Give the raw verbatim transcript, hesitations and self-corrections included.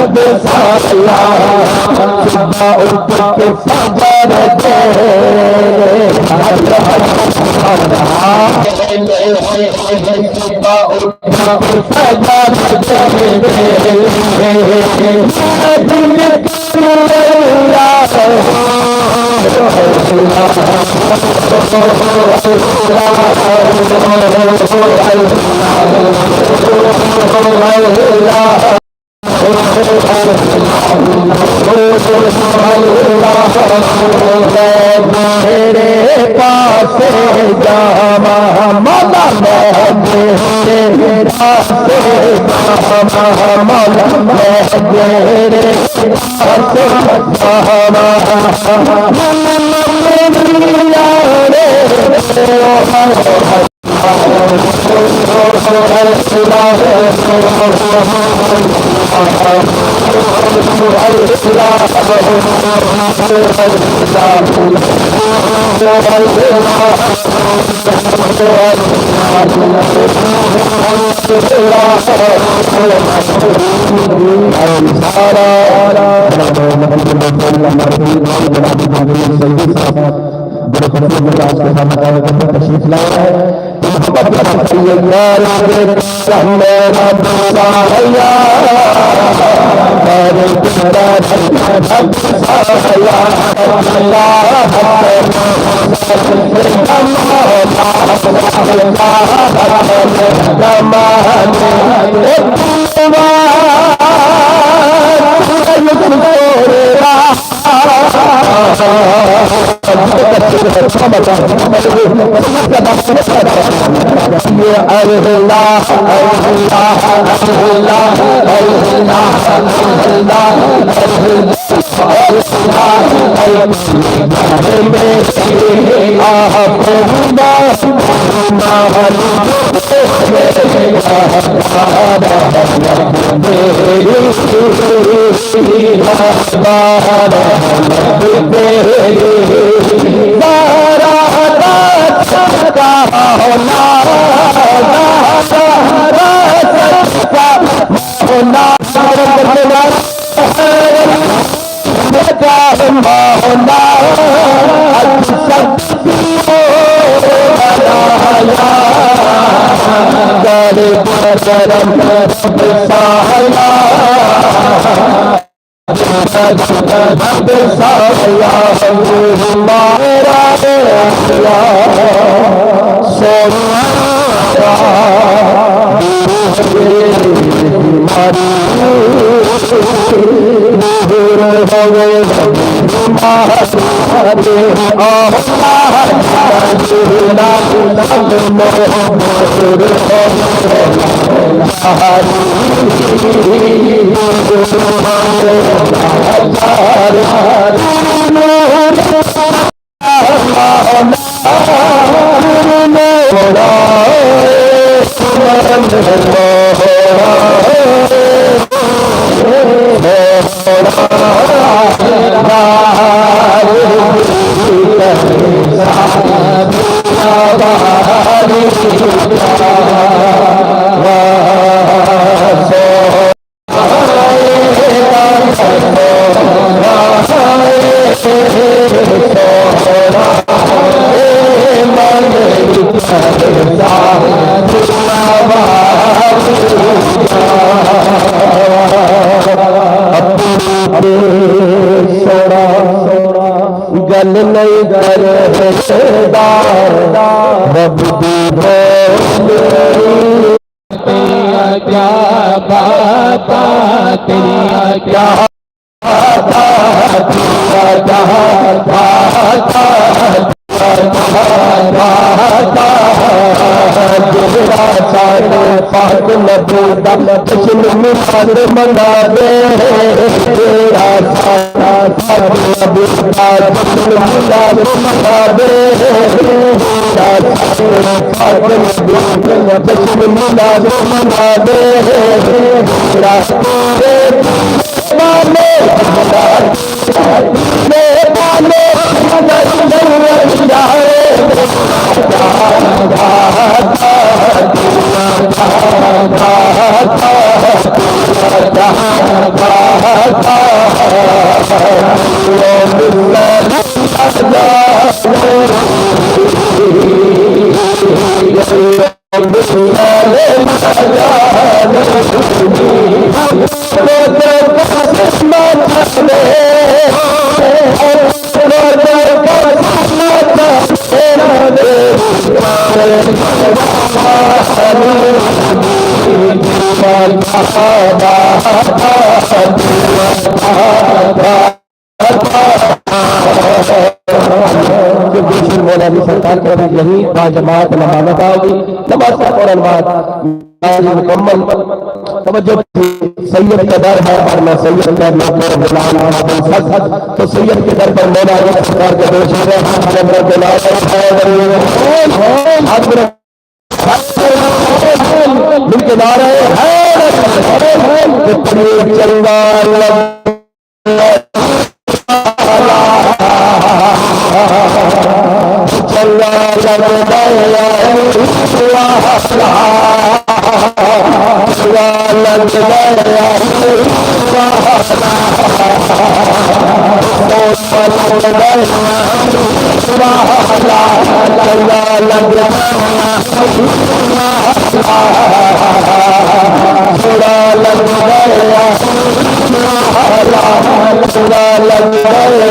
صبح اٹھ کے فجر دے، صبح اٹھ کے فجر دے، میرے پاس جاواں، مولا میں تیرے پاس جاواں، مولا میں تیرے پاس جاواں۔ تشریف لایا ہے۔ گل نہیں کرے دا رب دی بولی۔ تیرا کیا بابا، تیرا کیا پاک نبی دا جشن ملاد مناوے، تیرا سارا پاک نبی دا جشن ملاد مناوے، تیرا سارا پاک نبی دا جشن ملاد مناوے، تیرا سارے مولا علی سرکار کرم یہی با جماعت نماز ادا ہوئی۔ نماز سے فوراً بعد نماز مکمل۔ توجہ تھی، سید کا در ہے، ورنہ سید کا در ہے، تو سید کے در پر مولا علی سرکار کے پیش ہے۔ مل کے نعرہ حیدر، چنگا لگ، چنگا لگدا ہے، چنگا لگدا ہے۔